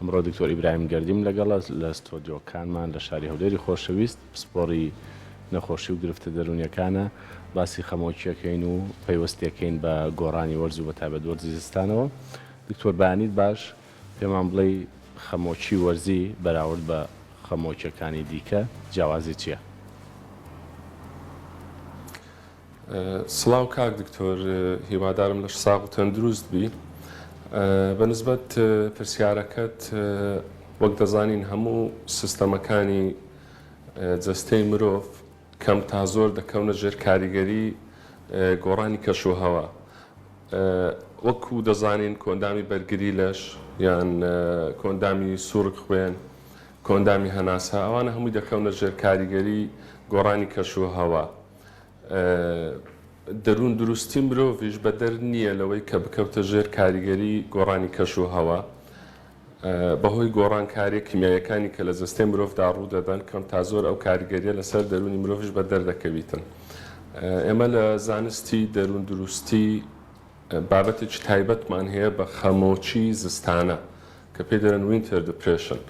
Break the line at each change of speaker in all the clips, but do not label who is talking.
ئەمڕۆ دکتۆر ئیبراهیم گەردیم لەگەڵە لە ستۆدیۆکانمان لە شاری هەولێری خۆشەویست، پسپۆڕی نەخۆشی و گرفتە دەروونیەکانە، باسی خەمۆکیەکەین و پەیوەستیەکەین بە گۆڕانی وەرز و بەتایبەت وەرزی زستانەوە. دکتۆر بەیانیت باش، پێمان بڵێی خەمۆکی وەرزی بەراورد بە خەمۆکیەکانی دیکە جیاوازی چیە؟
سڵاو کاک دکتۆر هیوادارم لەش ساغ و تەندروست بی. بە نسبەت پرسیارەکەت وەک دەزانین هەموو سیستەمەکانی جەستەی مرۆڤ کەم تا زۆر دەکەونە ژێر کاریگەری گۆڕانی کەش و هەوا. وەکو دەزانین کۆئەندامی بەرگری لەش یان کۆئەندامی سوڕک خوێن، کۆئەندامی هەناسە ئەوانە هەمووی دەکەونە ژێر کاریگەری گۆڕانی کەش و هەوا. دەروون دروستی مرۆڤیش بەدەر نییە لەوەی کە بکەوتە ژێر کاریگەری گۆڕانی کەش و هەوا. بەهۆی گۆڕانکارییە کیمیاییەکانی کە لە جەستەی مرۆڤدا ڕوودەدەن، کەم تا زۆر ئەو کاریگەرییە لەسەر دەروونی مرۆڤیش بەدەر دەکەویتن. ئێمە لە زانستی دەروون دروستی بابەتێکی تایبەتمان هەیە بە خەمۆکی زستانە کە پێی دەرێن Winter Depression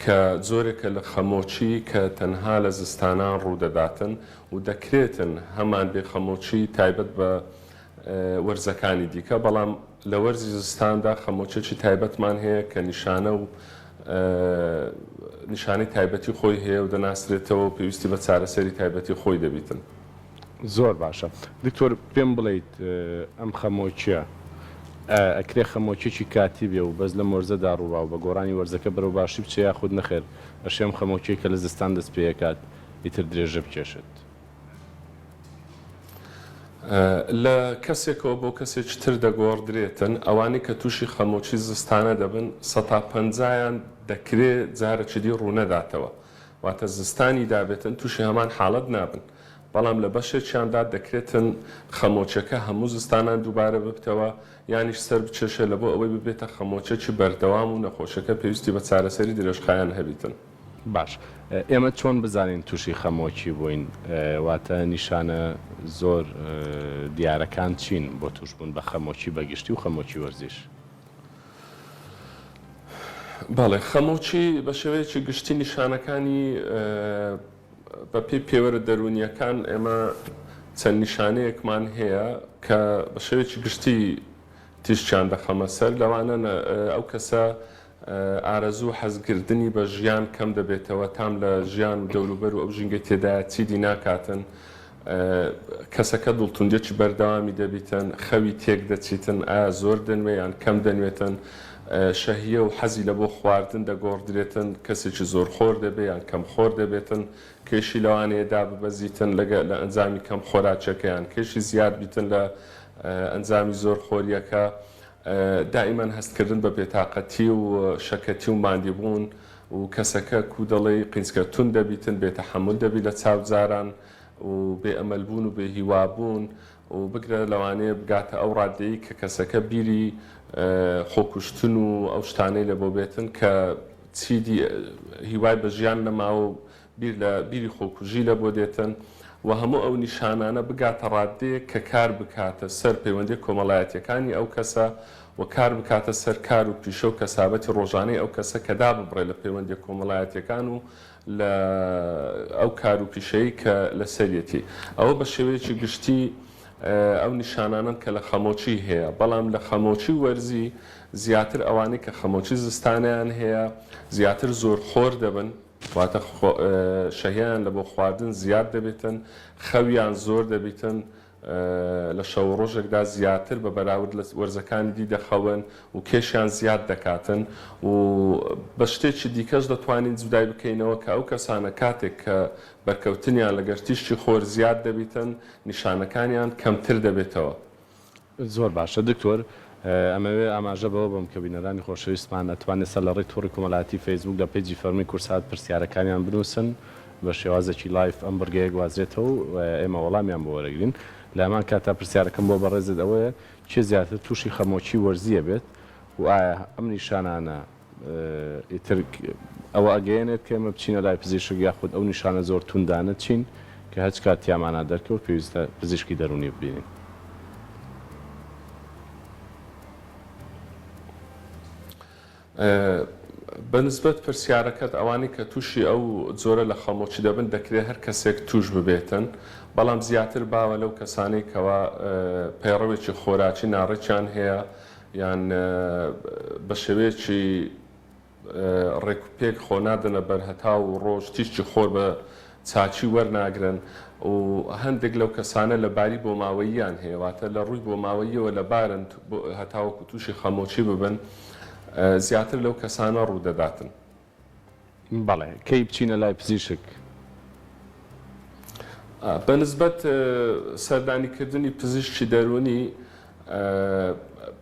کە جۆرێکە لە خەمۆکی کە تەنها لە زستانان ڕوودەداتن و دەکرێتن هەمان بێ خەمۆکی تایبەت بە وەرزەکانی دیکە، بەڵام لە وەرزی زستاندا خەمۆکیەکی تایبەتمان هەیە کە نیشانە و نیشانەی تایبەتی خۆی هەیە و دەناسرێتەوە و پێویستی بە چارەسەری تایبەتی خۆی دەبیتن.
زۆر باشە دکتۆر پێم بڵێیت ئەم خەمۆکیە ئەکرێ خەمۆکیەکی کاتی بێ و بەس لەم وەرزەدا ڕووبا و بە گۆڕانی وەرزەکە بەرەو باشی بچێ یاخود نەخێر ئەشێ ئەم خەمۆکیەی کە لە زستان دەست پێ ئەکات ئیتر درێژە بکێشێت؟
لە کەسێکەوە بۆ کەسێکی تر دەگۆڕدرێتن، ئەوانەی کە تووشی خەمۆکی زستانە دەبن سەتا پەنجایان دەکرێ جارێکی دی ڕوونەداتەوە، واتە زستانی دابێتن تووشی هەمان حاڵەت نابن، بەڵام لە بەشێکیاندا دەکرێتن خەمۆکیەکە هەموو زستانان دووبارە ببتەوە یانیش سەر بکێشێ لەبۆ ئەوەی ببێتە خەمۆکیەکی بەردەوام و نەخۆشەکە پێویستی بە چارەسەری درێژخایەن هەبیتن.
باش ئێمە چۆن بزانین توشی خەمۆکی بووین واتە نیشانە زۆر دیارەکان چین بۆ توشبوون بە خەمۆکی بە گشتی و خەمۆکی وەرزیش؟
بەڵێ خەمۆکی بە شێوەیەکی گشتی نیشانەکانی بە پێی پێوەرە دەروونییەکان ئێمە چەند نیشانەیەکمان هەیە کە بە شێوەیەکی گشتی تیشکیان دەخەمە سەر لەوانە ئەو کەسە ئارەزوو و حەزکردنی بە ژیان کەم دەبێتەوە، تام لە ژیان و دەوروبەر و ئەو ژینگەی تێدایە چیدی ناکاتن، کەسەکە دڵتوندیەکی بەردەوامی دەبیتن، خەوی تێک دەچیتن، ئایا زۆر دەنوێ یان کەم دەنوێتن، شەهیە و حەزی لە بۆ خواردن دەگۆڕدرێتن، کەسێکی زۆرخۆر دەبێ یان کەمخۆر دەبێتن، کێشی لەوانەیە داببەزیتن لەگە لە ئەنجامی کەم خۆراکیەکە یان کێشی زیاد بیتن لە ئەنجامی زۆرخۆریەکە. دائیمەن هەستکردن بە بێتاقەتی و شەکەتی و ماندیبوون و کەسەکە کو دەڵێی قینچکە توند دەبیتن، بێ تەحەمول دەبی لە چاو جاران و بێ ئەمەل بوون و بێ هیوا بوون و بگرە لەوانەیە بگاتە ئەو ڕادەی کە کەسەکە بیری خۆکوشتن و ئەو شتانەی لەبۆ بێتن کە چیدی هیوای بە ژیان نەماوە و بیر لە بیری خۆکوژی لە بۆ دێتن و هەموو ئەو نیشانانە بگاتە ڕاددەیەک کە کار بکاتە سەر پەیوەندیە کۆمەڵایەتیەکانی ئەو کەسە و کار بکاتە سەر کار و پیشە و کەسابەتی ڕۆژانەی ئەو کەسە کە داببڕێ لە پەیوەندیە کۆمەڵایەتیەکان و لە ئەو کار و پیشەی کە لەسەریەتی. ئەوە بە شێوەیەکی گشتی ئەو نیشانانەن کە لە خەمۆکی هەیە، بەڵام لە خەمۆکی وەرزی زیاتر ئەوانەی کە خەمۆکی زستانەیان هەیە زیاتر زۆرخۆر دەبن، واتە شەهیەیان لە بۆ خواردن زیاد دەبێتن، خەویان زۆر دەبیتن، لە شەو و ڕۆژێکدا زیاتر بە بەراورد لە وەرزەکانی دی دەخەون و کێشیان زیاد دەکاتن و بە شتێکی دیکەش دەتوانین جودای بکەینەوە کە ئەو کەسانە کاتێک کە بەرکەوتنیان لەگەر تیشکی خۆر زیاد دەبیتن نیشانەکانیان کەمتر دەبێتەوە.
زۆر باشە دکتۆر ئەمەوێ ئاماژە بەوە بەم کە بینەرانی خۆشەویستمان ئەتوانێ سەر لە ڕێی تۆڕی کۆمەلایەتی فەیسبوک لە پەیجی فەرمی کوردسات پرسیارەکانیان بنوسن بە شێوازێکی live ئەم بڕگەیە گوازرێتەوە و ئێمە وەڵامیان بۆ وەرەگرین لە هەمان کاتا پرسیارەکەم بۆ بەڕێزت ئەوەیە کێ زیاتر توشی خەمۆکی وەرزی ئەبێت و ئایا ئەم نیشانانە ئیتر ئەوە ئەگەیەنێت کە ئێمە بچینە لای پزیشک یاخود ئەو نیشانە زۆر توندانە چین کە هەچ کات تیامانا دەرکەوت پێویستە پزیشکی دەروونی ببینین؟
بە نسبەت پرسیارەکەت ئەوانەی کە تووشی ئەو جۆرە لە خەمۆکی دەبن دەکرێت هەر کەسێک تووش ببێتن بەڵام زیاتر باوە لەو کەسانەی کەوا پەیڕەوێکی خۆراکی ناڕێکیان هەیە یان بە شێوەیەکی ڕێک و پێک خۆ نادەنە بەر هەتاو و ڕۆژ تیشکی خۆر بە چاکی وەرناگرن و هەندێک لەو کەسانە لەباری بۆماوەییان هەیە واتە لە ڕووی بۆماوەییەوە لەبارن هەتاوەکو تووشی خەمۆکی ببن زیاتر لەو کەسانە ڕوودەداتن.
بەڵێ کەی بچینە لای پزیشک؟
بە نسبەت سەردانیکردنی پزیشکی دەروونی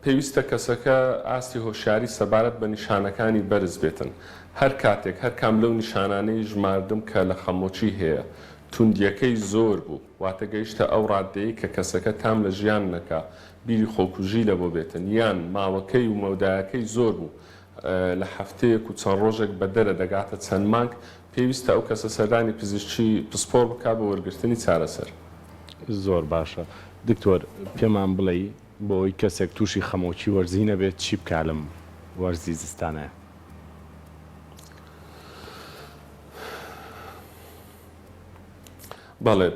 پێویستە کەسەکە ئاستی هۆشیاری سەبارەت بە نیشانەکانی بەرز بێتن. هەر کاتێک هەر کام لەو نیشانانەی ژماردم کە لە خەمۆکی هەیە توندیەکەی زۆر بوو واتە گەیشتە ئەو ڕاددەی کە کەسەکە تام لە ژیان نەکا بیری خۆکوژی لەبۆ بێتن یان ماوەکەی و مەودایەکەی زۆر بوو لە هەفتەیەک و چەند ڕۆژێک بەدەرە دەگاتە چەند مانگ پێویستە ئەو کەسە سەردانی پزیشکی پسپۆڕ بکا بۆ وەرگرتنی چارەسەر.
زۆر باشە دکتۆر پێمان بڵێی بۆ ئەوەی کەسێک توشی خەمۆکی وەرزی نەبێت چی بکا لەم وەرزی زستانەیا؟
بەڵێ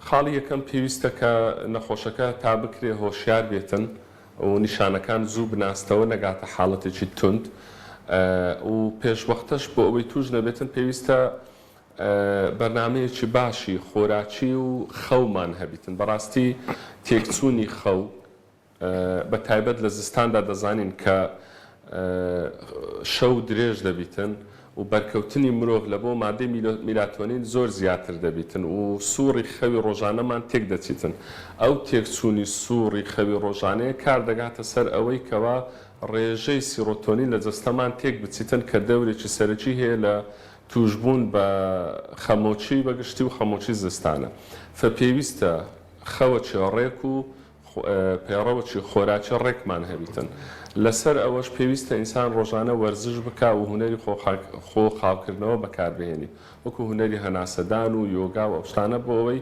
خاڵی یەکەم پێویستە کە نەخۆشەکە تا بکرێ هۆشیار بێتن و نیشانەکان زوو بناستەوە نەگاتە حاڵەتێکی توند و پێشوەختەش بۆ ئەوەی توش نەبێتن پێویستە بەرنامەیەکی باشی خۆراکی و خەومان هەبیتن بەڕاستی تێکچوونی خەو بە تایبەت لە زستاندا دەزانین کە شەو درێژ دەبیتن و بەرکەوتنی مرۆڤ لە بۆ مادەی میلاتۆنین زۆر زیاتر دەبیتن و سوڕی خەوی ڕۆژانەمان تێک دەچیتن ئەو تێکچوونی سوڕی خەوی ڕۆژانەیە کار دەگاتە سەر ئەوەی کەوا ڕێژەی سیڕۆتۆنین لە جەستەمان تێک بچیتن کە دەورێکی سەرەکی هەیە لە تووشبوون بە خەمۆکی بە گشتی و خەمۆکی زستانە فە پێویستە خەوەکی ڕێک و پەیڕەوەکی خۆراکی ڕێکمان هەبیتن. لەسەر ئەوەش پێویستە ئینسان ڕۆژانە وەرزش بکا و هونەری خۆ خاوکردنەوە بەکاربهێنی وەکو هونەری هەناسەدان و یۆگا و ئەو شتانە بۆ ئەوەی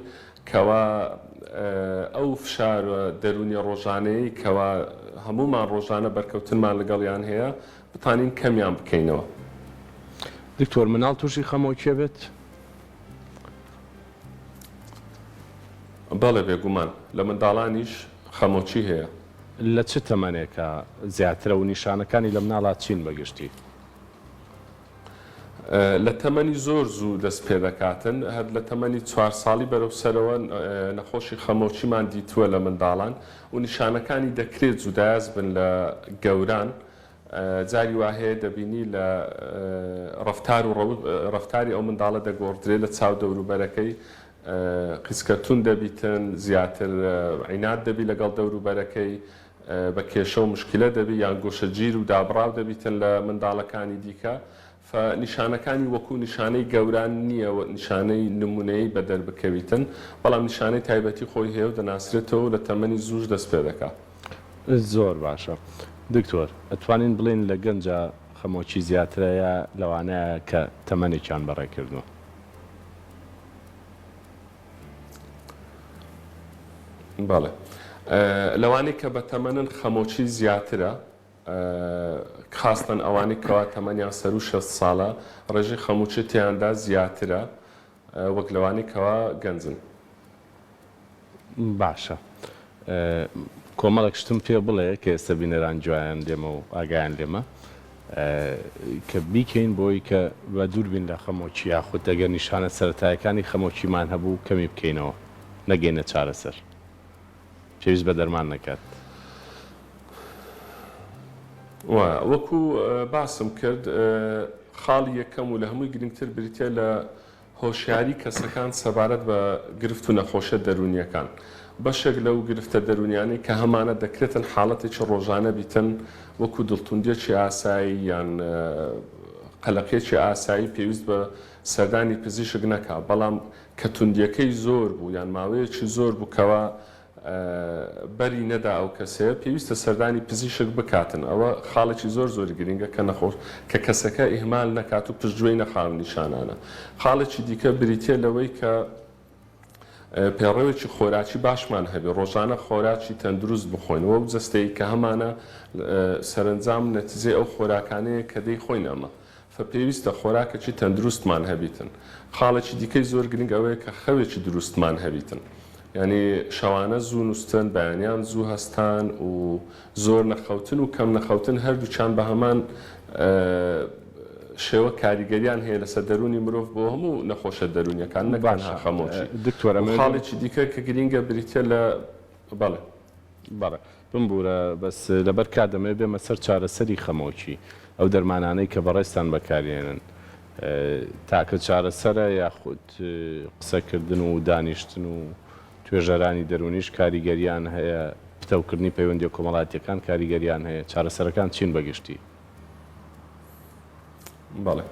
کەوا ئەو فشارە دەروونیە ڕۆژانەیەی کەوا هەموومان ڕۆژانە بەرکەوتنمان لەگەڵیان هەیە بتانین کەمیان بکەینەوە.
دکتۆر مناڵ توشی خەمۆکیە بێت؟
بەڵێ بێگومان لە منداڵانیش خەمۆکی هەیە.
لە چ تەمەنێکا زیاترە و نیشانەکانی لە مناڵا چین بە گشتی؟
لە تەمەنی زۆر زوو دەست پێدەکاتن، هەر لە تەمەنی چوار ساڵی بەرەو سەرەوە نەخۆشی خەمۆکیمان دیتووە لە منداڵان و نیشانەکانی دەکرێت جودایاز بن لە گەوران، جاری وا هەیە دەبینی لە ڕەفتار و ڕەفتاری ئەو منداڵە دەگۆڕدرێ لە چاو دەوروبەرەکەی قیسکە توند دەبیتن زیاتر عیناد دەبی لەگەڵ دەوروبەرەکەی بە کێشە و مشکلە دەبی یان گۆشەگیر و دابڕاو دەبیتن لە منداڵەکانی دیکە فە نیشانەکانی وەکو نیشانەی گەوران نییە و نیشانەی نمونەیی بەدەر بکەویتن بەڵام نیشانەی تایبەتی خۆی هەیە و دەناسرێتەوە و لە تەمەنی زووش دەست پێدەکا.
زۆر باشە دکتۆر ئەتوانین بڵێین لە گەنجا خەمۆکی زیاترە یا لەوانەیە کە تەمەنێکیان بەڕێ کردووە؟
بەڵێ لەوانەی کە بەتەمەنن خەمۆکی زیاترە خاستەن ئەوانەی کەوا تەمەنیان سەروو 60 ساڵە ڕێژەی خەموچی تێیاندا زیاترە وەک لەوانەی کەوا گەنجن.
باشە کۆمەڵێک شتم پێ بڵێ کە ئێستا بینەران گوێیان لێمە و ئاگایان لێمە کە بیکەین بۆی کە بە دوور بین لە خەمۆکی یاخود ئەگەر نیشانە سەرەتایەکانی خەمۆکیمان هەبوو کەمی بکەینەوە نەگەینە چارەسەر پێویست بە دەرمان نەکات.
وایە وەکو باسم کرد خاڵی یەکەم و لە هەمووی گرنگتر بریتیە لە هۆشیاری کەسەکان سەبارەت بە گرفت و نەخۆشیە دەروونیەکان. بەشێک لەو گرفتە دەروونیانەی کە هەمانە دەکرێتن حاڵەتێکی ڕۆژانە بیتن وەکو دڵتوندیەکی ئاسایی یان قەلەقیەکی ئاسایی پێویست بە سەردانی پزیشک نەکا بەڵام کە توندیەکەی زۆر بوو یان ماوەیەکی زۆر بوو کەوا بەری نەدا ئەو کەسەیە پێویستە سەردانی پزیشک بکاتن ئەوە خاڵێکی زۆر زۆر گرینگە کە نەخۆش کە کەسەکە ئیهمال نەکات و پشتگوێی نەخا ئەم نیشانانە خاڵێکی دیکە بریتیە لەوەی کە. پێڕەوێکی خۆراکی باشمان هەبێ، ڕۆژانە خۆراکی تەندروست بخۆین و ئەو جەستەی کە هەمانە سەرەنجام نەتیجەی ئەو خۆراکانەیە کە دەیخۆین ئەمە فە پێویستە خۆراکێکی تەندروستمان هەبیتن. خاڵێکی دیکەی زۆر گرنگ ئەوەیە کە خەوێکی دروستمان هەبیتن. یانی شەوانە زوو نوستن، بەیانیان زوو هەستان و زۆر نەخەوتن و کەم نەخەوتن هەردووکیان بە هەمان شێوە کاریگەریان هەیە لەسەر دەروونی مرۆڤ بۆ هەموو نەخۆشە دەروونیەکان نەک تەنها
باشە
خەمۆکی.
دکتۆر
و
ئەمەوێ بم
خاڵێکی دیکە کە گرینگە بریتیە لە بەڵێ.
بەڵێ بمبورە بەس لەبەر کات دەمەوێت بێمە سەر چارەسەری خەمۆکی ئەو دەرمانانەی کە بەڕێزتان بەکاریێنن تاکە چارەسەرە یاخود قسەکردن و دانیشتن و توێژەرانی دەروونیش کاریگەریان هەیە پتەوکردنی پەیوەندیە کۆمەڵایەتیەکان کاریگەریان هەیە چارەسەرەکان چین بەگشتی؟
بەڵێ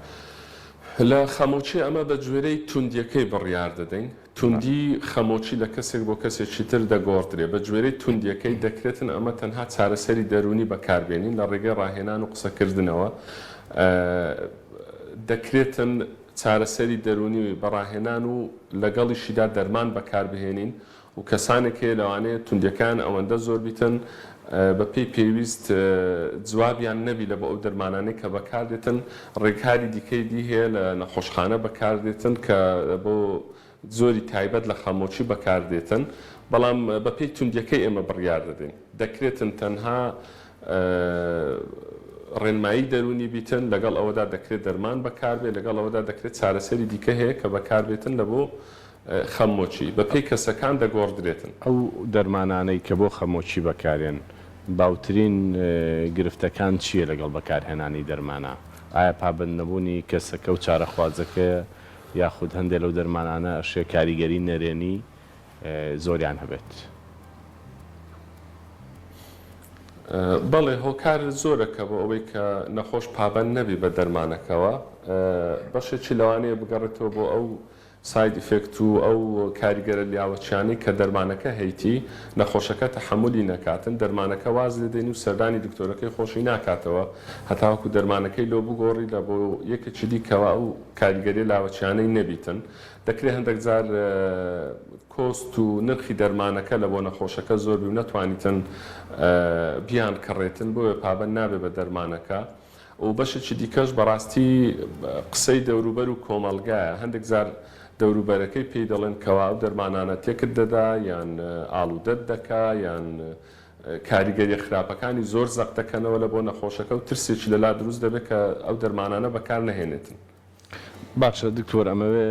لە خەمۆکی ئەمە بە گوێرەی توندیەکەی بڕیار دەدەین توندی خەمۆکی لە کەسێک بۆ کەسێکی تر دەگۆڕدرێ، بە گوێرەی توندیەکەی دەکرێتن ئەمە تەنها چارەسەری دەروونی بەکاربێنین لە ڕێگەی ڕاهێنان و قسەکردنەوە دەکرێتن چارەسەری دەروونی بە ڕاهێنان و لەگەڵیشیدا دەرمان بەکاربهێنین و کەسانێک هەیە لەوانەیە توندیەکەیان ئەوەندە زۆر بیتن بە پێی پێویست جوابیان نەبی لە بۆ ئەو دەرمانانەی کە بەکاردێتن ڕێکاری دیکەی دی هەیە لە نەخۆشخانە بەکاردێتن کە بۆ جۆری تایبەت لە خەمۆکی بەکاردێتن بەڵام بە پێی توندیەکەی ئێمە بڕیار دەدەین دەکرێتن تەنها ڕێنمایی دەروونی بیتن لەگەڵ ئەوەدا دەکرێت دەرمان بەکاربێت لەگەڵ ئەوەدا دەکرێت چارەسەری دیکە هەیە کە بەکاربێتن لە بۆ خەمۆکی، بە پێی کەسەکان دەگۆڕدرێتن.
ئەو دەرمانانەی کە بۆ خەمۆکی بەکارێن، باوترین گرفتەکان چییە لەگەڵ بەکارهێنانی دەرمانە؟ ئایا پابەندنەبوونی کەسەکە و چارەخوازەکەیە یاخود هەندێ لەو دەرمانانە ئەشێ کاریگەری نەرێنی زۆریان هەبێت؟
بەڵێ هۆکار زۆرە کە بۆ ئەوەی کە نەخۆش پابەند نەبی بە دەرمانەکەوە، بەشێکی لەوانەیە بگەڕێتەوە بۆ ئەو side effect و ئەو کاریگەرە لاوەکیانەی کە دەرمانەکە هەیتی، نەخۆشەکە تەحەمولی نەکاتن، دەرمانەکە واز لێ دێنی و سەردانی دکتۆرەکەی خۆشی ناکاتەوە هەتاوەکو دەرمانەکەی لۆ بگۆڕی لە بۆ یەکێکی دی کەوا ئەو کاریگەریە لاوەکیانەی نەبیتن. دەکرێ هەندەک جار cost و نرخی دەرمانەکە لە بۆ نەخۆشەکە زۆر بی و نەتوانیتن بیان کڕێتن بۆیە پابەند نابێ بە دەرمانەکە. و بەشێکی دیکەش بەڕاستی قسەی دەوروبەر و کۆمەڵگایە، هەندێک جار دەوروبەرەکەی پێی دەڵێن کەوا ئەو دەرمانانە تێکت دەدا یان ئاڵودەت دەکا یان کاریگەریە خراپەکانی زۆر زەق دەکەنەوە لە بۆ نەخۆشەکە و ترسێکی لەلا دروست دەبێت کە ئەو دەرمانانە بەکار نەهێنێتن.
باشە دکتۆر ئەمەوێ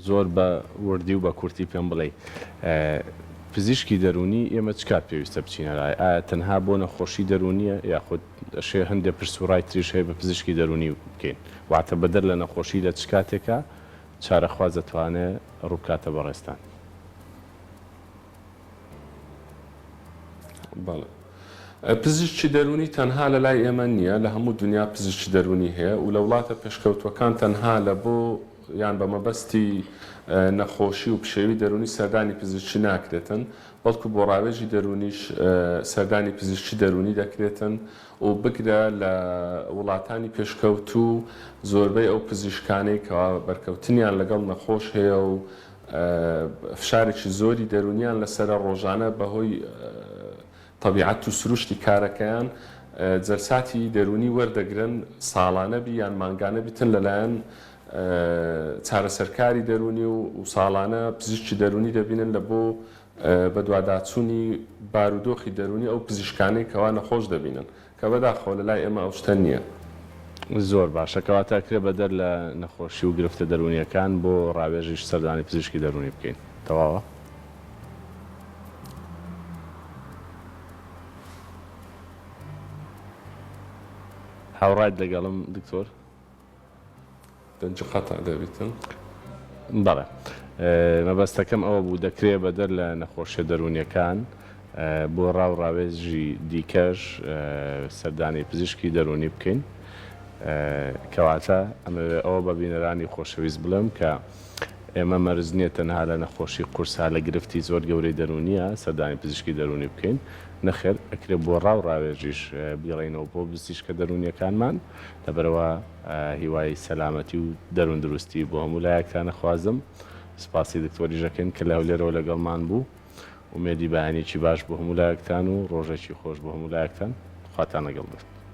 زۆر بە وردی و بە کورتی پێم بڵێی پزیشکی دەروونی ئێمە چ کات پێویستە بچینە لای ئایا تەنها بۆ نەخۆشی دەروونیە یاخود ئەشێ هەندێ پرس و ڕای تریش هەیە بە پزیشکی دەروونی بکەین واتە بەدەر لە نەخۆشی لە چ کاتێکا چارەخواز ئەتوانێ ڕووبکاتە بەڕێزتان؟
بەڵێ پزیشکی دەروونی تەنها لە لای ئێمە نییە، لە هەموو دونیا پزیشکی دەروونی هەیە و لە وڵاتە پێشکەوتووەکان تەنها لە بۆ یان بە مەبەستی نەخۆشی و پشێوی دەروونی سەردانی پزیشکی ناکرێتن بەڵکو بۆ ڕاوێژی دەروونیش سەردانی پزیشکی دەروونی دەکرێتن و بگرە لە وڵاتانی پێشکەوتوو زۆربەی ئەو پزیشکانەی کەوا بەرکەوتنیان لەگەڵ نەخۆش هەیە و فشارێکی زۆری دەروونیان لەسەرە ڕۆژانە بەهۆی تەبیعەت و سروشتی کارەکەیان جەلساتی دەروونی وەردەگرن ساڵانە بی یان مانگانە بیتن لەلایەن چارەسەرکاری دەروونی و ساڵانە پزیشکی دەروونی دەبینن لە بۆ بەدواداچوونی بارودۆخی دەروونی ئەو پزیشکانەی کەوا نەخۆش دەبینن کە بەداخەوە لەلای ئێمە ئەو شتە نییە.
زۆر باشە کەواتە ئەکرێ بەدەر لە نەخۆشی و گرفتە دەروونیەکان بۆ ڕاوێژیش سەردانی پزیشکی دەروونی بکەین تەواوە؟ هاوڕایت لەگەڵم دکتۆر؟
دەنگی قەتع دەبیتن.
بەڵێ مەبەستەکەم ئەوە بوو دەکرێ بەدەر لە نەخۆشیە دەروونیەکان بۆ ڕاو ڕاوێژی دیکەش سەردانی پزیشکی دەروونی بکەین کەواتە ئەمەوێ ئەوە بە بینەرانی خۆشەویست بڵێم کە ئێمە مەرج نییە تەنها لە نەخۆشی قورسا لە گرفتی زۆر گەورەی دەروونیە سەردانی پزیشکی دەروونی بکەین نەخێر ئەکرێ بۆ ڕاو ڕاوێژیش بگەڕێینەوە بۆ پزیشکە دەروونیەکانمان لەبەرئەوە هیوای سەلامەتی و دەروون دروستی بۆ هەموو لایەکتان ئەخوازم. سپاسی دکتۆریش ئەکەین کە لە هەولێرەوە لەگەڵمان بوو. ئومێدی بەیانیەکی باش بۆ هەموو لایەکتان و ڕۆژێکی خۆش بۆ هەموو لایەکتان. خواتان لەگەڵ بێت.